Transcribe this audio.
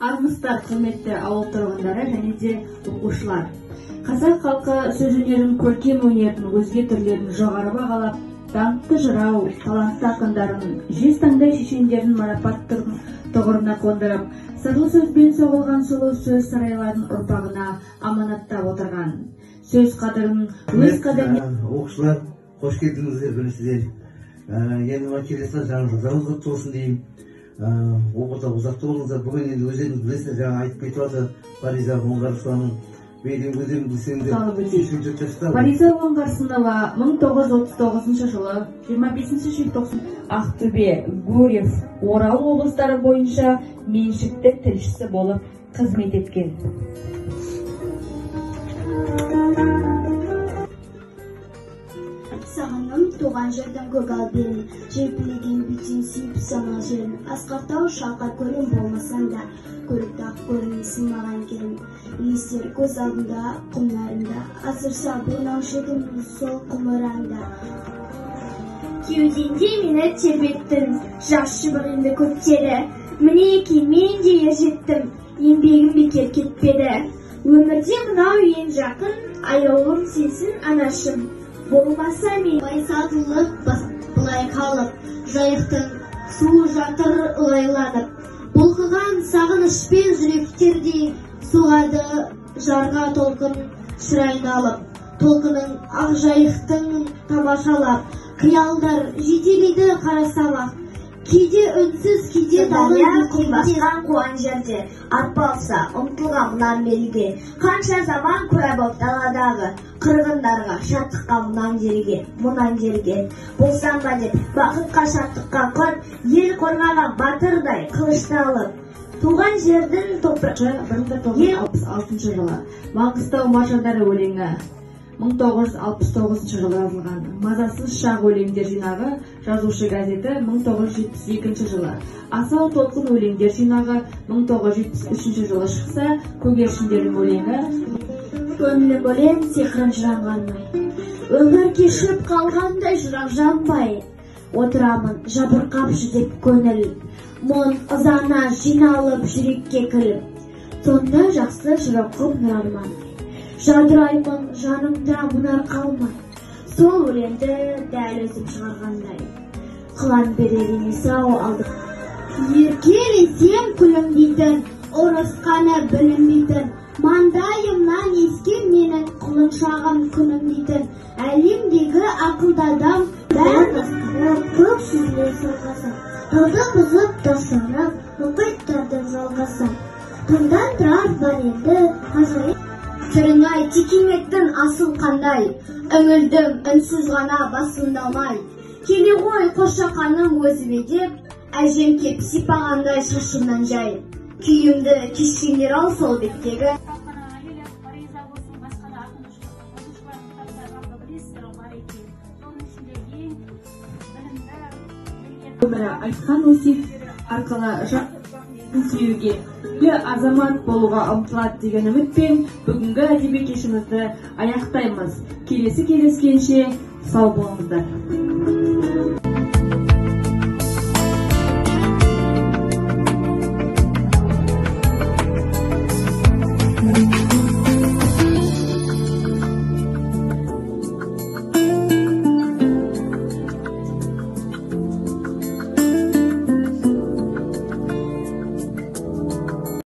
Армысыздар, құрметті ауыл тұрғындары және де оқушылар. Қазақ халқы сөз өнерін, көркем өнердің өзге түрлерін жоғары бағалап, даңқты жырау, талантты ақындарын, жез таңдай шешендерін марапат тұғырына қондырып, сырлы сөзбен соғылған сұлу сөз сарайларын ұрпағына аманаттап отырған. Сөз қадірін өз қадіріне... Оқушылар, қош келдіңіздер біріншіден. Енді мына келесі жаңа жылдарыңыз құтты болсын деймін. Оқуда ұзақты болыңыздар. Бүгін енді өздеріңіз білесіздер, жаңа айтып кетіп жатыр Фариза Оңғарсынованың бейнен өздеріңіз білсеңдер. Фариза Оңғарсынова 1939 жылы 25 желтоқсан Ақтөбе, Гурьев, Орал облыстары бойынша меншікті тілшісі болып қызмет еткен. Сағыным туған жердің көгал белін, желпілеген бетен сүйіп самал жерін, асқар тау шалқар көлім болмасаң да, көрікті ақ көрінесің маған келін. Елестер көз алдында құмнарында, асырса бұрнаушы едім сол құмыраңда. Кеудеңде мені тербеттің, жас шыбық енді көктері, мінекей мен де ержеттім, еңбегім бекер кетпеді. Өмірде мынау ең жақын, аяулым сенсің анашым. Болмаса мен байсалдылық былай қалып, жайықтың суы жатыр ылайланып, бұлқыған сағынышпен жүректердей соғады жарға толқын шырайын алып, толқының ақ жайықтың тамашалап, қиялдар жетелейді қарасам-ақ, кейде үнсіз, кейде дала құм басқан қуан жерде, арпалса ұмтылған мұнан белге, қанша заман куә боп даладағы қырғындарға, шаттыққа мұнан жерге, мұнан жерге. Болсам ба деп бақытқа, шаттыққа құт, ел қорғаған батырдай қылышты алып, туған жердің топырағы. 1966 жылы Маңғыстау маржандары өлеңі 1969 жылы жазылған. Мазасыз шақ өлеңдер жинағы Жазушы газеті 1972 жылы. Асау толқын өлеңдер жинағы 1973 жылы шықса, Көгершіндердің өлеңі. Көңілім өлең сиқырын жыранғанмай, өмір кешіп қалғандай жырақ жанбай, отырамын жабырқап жүдеп көңіл, мұң ызана жиналып жүрекке кіліп, сонда жақсы жыр оқып нұр армандай, жадыраймын жанымда мұнар қалмай, сол өлеңді дәл өзім шығарғандай, қылаң берер емес-ау алды. Еркелесем күлімдейтін, ұрысқаны білінбейтін, маңдайымнан ескен менің құлыншағым күнімдейтін, әлемдегі ақылды адам бәрі көк жүзіне сорғасам, тауды бұзып тасырып, мұхиттарды жалғасам, таңдан тұрар бар енді ғажайып. Түрің-ай, текеметтің асыл қандай, үңілдім үнсіз ғана басымды алмай, келе ғой қошақаным өзіме деп, әжем кеп сипағандай шашымнан жай, күйімді кешкендер ау сол беттегі. Өмірі айтқан өсиеттері арқылы жас ұрпақ сүюге, үлгі азамат болуға ұмтылады деген үмітпен бүгінгі әдеби кешімізді аяқтаймыз. Келесі кездескенше сау болыңыздар.